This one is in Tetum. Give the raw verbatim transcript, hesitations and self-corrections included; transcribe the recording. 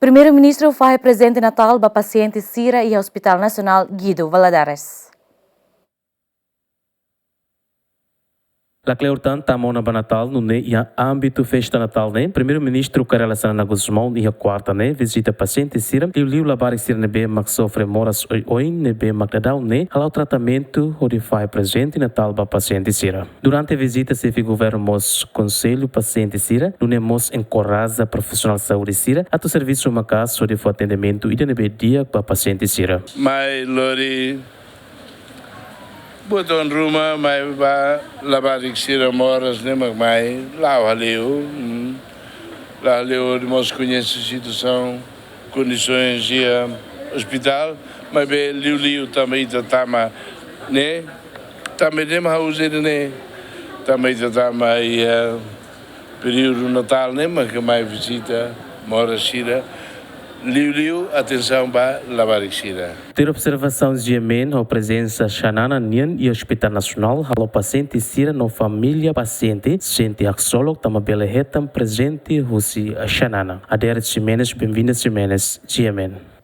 Primeiru-Ministru fahe prezente Natál ba pasiente sira iha Hospital Nasionál Guido Valadares. Lakleur tan tama ona ba Natál, nune'e iha ámbitu festa Natál ne'e, Primeiru-Ministru Kay Rala Xanana Gusmão iha kuarta ne'e vizita pasiente sira, liuliu labarik sira ne'ebé mak sofre moras oioin ne'ebé mak daudaun ne'e hala'o tratamentu hodi fahe prezente Natál ba pasiente sira. Durante vizita, Xefe Governu mós konsella pasiente sira, nune'e mós enkoraja profisionál saúde sira atu servisu maka'as hodi fó atendimentu ida ne'ebé di'ak ba pasiente sira. Mai lori buat oan ruma, mai ba labarik sira moras ne'e mak mai, la'o hale'u, mm, la'o hale'u hodi mós koñese situasaun, kondisoens iha ospitál, maibé liuliu tanba ita tama ne'e, tanba ne'e mak ha'u uza ida-ne'e, tanba ita tama iha períodu Natál ne'e mak mai vizita moras sira, liuliu atensaun ba labarik sira. Tuir observasaun G M N, ho prezensa Xanana nian iha Hospital Nasionál, halo pasiente sira no família pasiente sente haksolok tanba bele hetan prezente husi Xanana. Adérito Ximenes, Benvinda Ximenes, G M N.